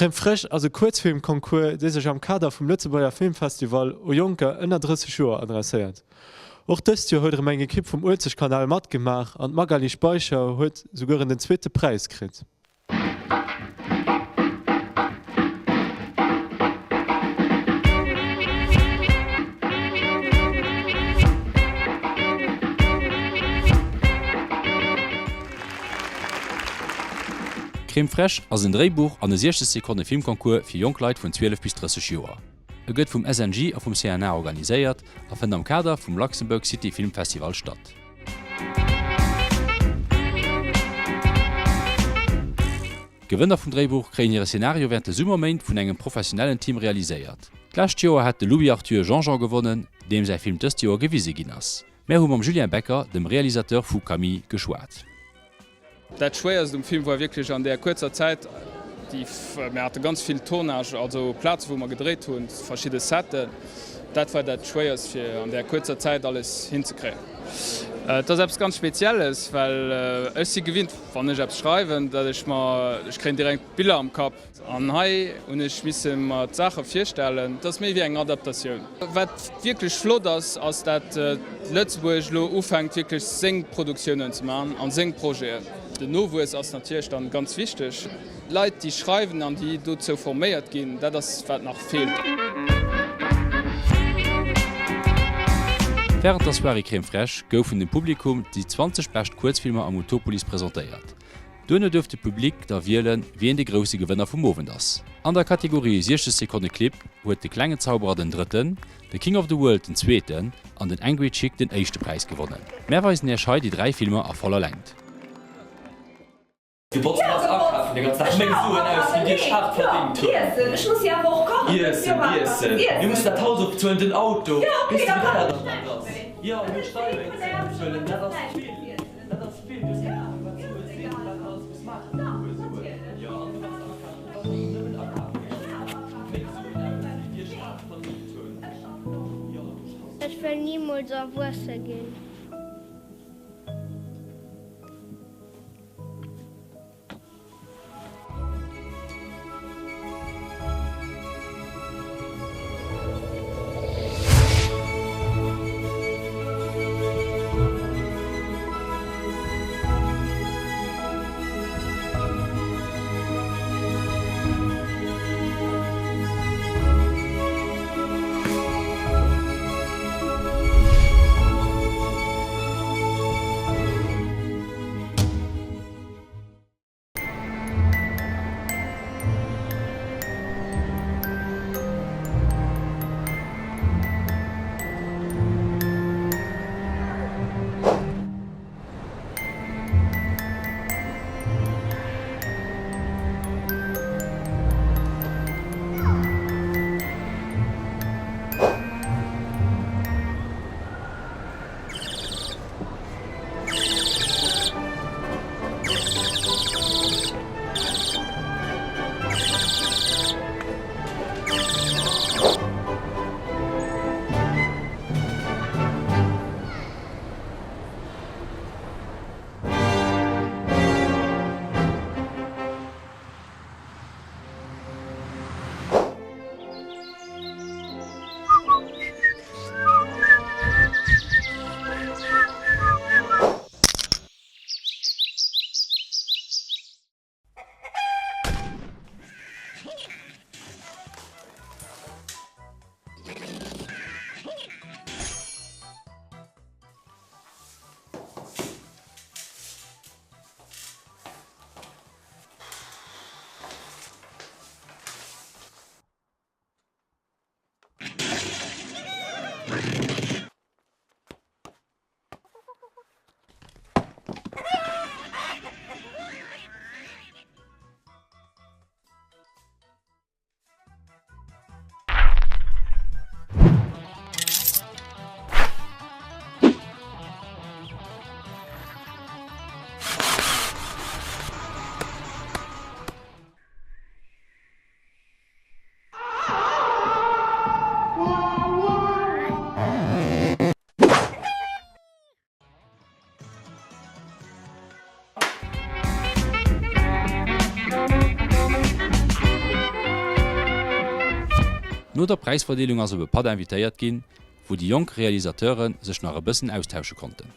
Crème Fraîche ass e Kuerzfilmconcours, dee sech am Kader vum Lëtzebuerger Filmfestival u Jonker ënner 30 Joer adresséiert. Och dëst Joer huet erëm eng Ekipp vum Uelzechtkanal matgemaach an d'Magali Speicher huet souguer en den zweete Präis kritt. Crème Fraîche ass en Dréibuch an e 60 Sekonne Filmconcours fir jonk Leit vun 12 bis 30 Joer. E gëtt vum SNJ a vum CNA organiséiert a fënnt am Kader vum Luxembourg City Film Festival statt. D'Gewënner vum Dréibuch kréien hire Szenario wärend de Summerméint vun engem professionellen Team realiséiert. D'lescht Joer hat de Louis-Arthur Jeanjean gewonnen, deem säi Film dëst Joer gewise ginn ass. Mär hu mam Julien Becker, dem Realisateur vu Camille, geschwat. Dat schwéierst um Film war wierklech an där kuerzer Zäit, déi mir hate ganz vill Tournage, also Plaze wou mer gedréit hunn, verschidde Setten. Dat war dat schwéierst fir an där kuerzer Zäit alles hinzekréien. Et ass eppes ganz Spezielles, well ech si gewinnt, wann ech eppes schreiwen, datt ech mer, ech kréien direkt Biller am Kapp. An hei hunn ech misse mer d'Saache virstellen. Et ass méi wéi eng Adaptatioun. Wat wierklech flott ass, ass dat Lëtzebuerg elo ufänkt wierklech seng Produktiounen ze maachen a seng Projeten. Den Nowuess ass natierlech dann ganz wichteg. Leit déi schreiwen an déi dozou forméiert ginn, dat ass wat nach feelt. Wärend der Soirée Crème Fraîche goufen dem Publikum déi 20 bescht Kuerzfilmer am Utopolis presentéiert. Duerno duerf de Public da wielen, wien de grousse Gewënner vum Owend ass. An der Kategorie 60 Sekonne Clip huet De klengen Zauberer den drëtten, de King of the World den zweeten an den Angry Chick den éischte Präis gewonnen. Mär weisen iech hei déi 3 Filmer a voller Längt. Du botz bass akafen de ganzen Dag meng Suen aus ginn déi ech haart verdingt hunn. Iessen, iessen, mir mussen dat Haus ofbezuelen, den Auto, weess de wéi deier dann dat ass? Jo, mir Steieren ze bezuelen, dat ass vill, dat ass vill, du hues keng Ahnung wat Sue sinn, wat de alles muss maachen fir e puer Suen. Jo, an du bass akafen, du bass nëmmen akafen de ganzen Dag meng Suen ausginn déi ech haart verdingt hunn. Jo, du schaffs. Ech wëll nimools erwuesse ginn. No der Präisverdeelung ass op e Patt invitéiert ginn, wou déi jonk Realisateure sech nach e bëssen austausche konnten.